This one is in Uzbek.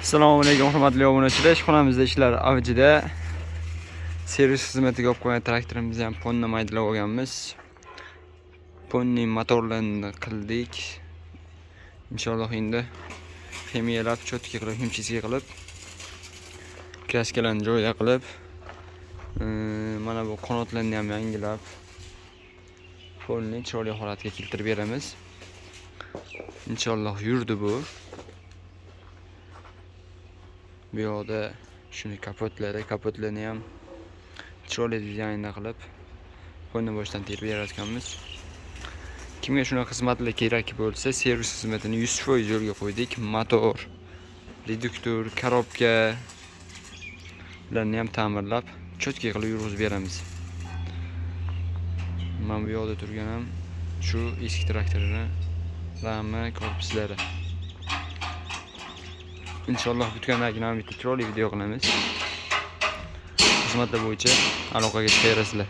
Assalomu alaykum, hurmatli obunachilar. Ishxonamizda ishlar avjida. Servis xizmatiga olib qo'ygan traktorimizni ham ponni maydalab olganmiz. Ponni motorlarini qildik. Inshaalloh, endi ximiyalab, чётко qilib, химчистка qilib, краска larni joyida qilib, mana bu qanotlarni ham yangilab, ponni chiroyli holatga keltirib beramiz. Inshaalloh, yurdi bu. Bu yoqda shuni kapotlari, kapotlarni ham chiroyli dizaynda qilib, ponni boshdan terib yaratganmiz. Kimga shunaqa xizmatlar kerak bo'lsa, servis xizmatini 100% yo'lga qo'ydik. Motor, reduktor, коробка ularni ham ta'mirlab, чётко qilib yurg'izib beramiz. Mana bu yoqda turgan ham shu eski traktorni rami, korpuslari. Inshaalloh, bitgandan keyin ham bitta chiroyli video qilamiz. Xizmatlar bo'yicha aloqaga chiqaverasizlar.